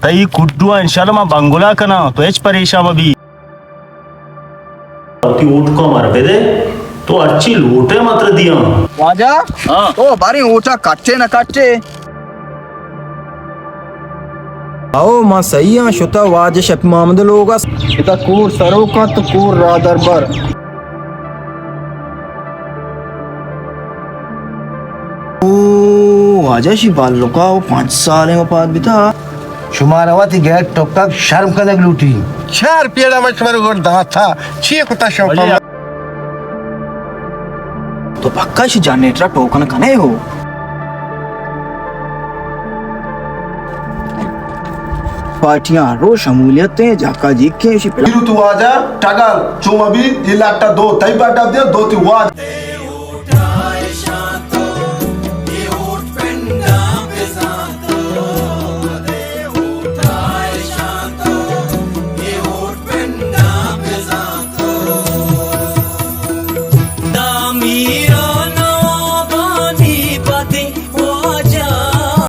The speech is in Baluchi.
تئی کڈو ءَ انشاءاللہ ما بنگلہ کناں، تو ہچ پریشان مہ بی۔ وتی اوٹکاں مارا بدے، تو ہرچی لوٹے ما ترا دیاں۔ واجہ، ہاں۔ تو باریں اوٹا کٹے نہ کٹے؟ او، ما صحیح آں، شتا واجہ شپی محمد لوگ است۔ شتا کور سروک انت تو کور راہ دربر۔ او واجہ، شی بالکا او پنچ سالیں وفات بیتا۔ شمارا وتی گیٹ ٹکگ شرم کنگ لوٹی۔ چار پیڑا من شمارا گور داتا، چی کتا شما؟ تو پکا شی جنریٹر ٹوکن کنے ہو؟ پارٹیاں رو شمولیت ہیں، جاکا جیکیں شی پلان۔ تو واجہ ٹگل چوما بھی یہ لاٹا دو تئی بڑا دے دو تی واجہ۔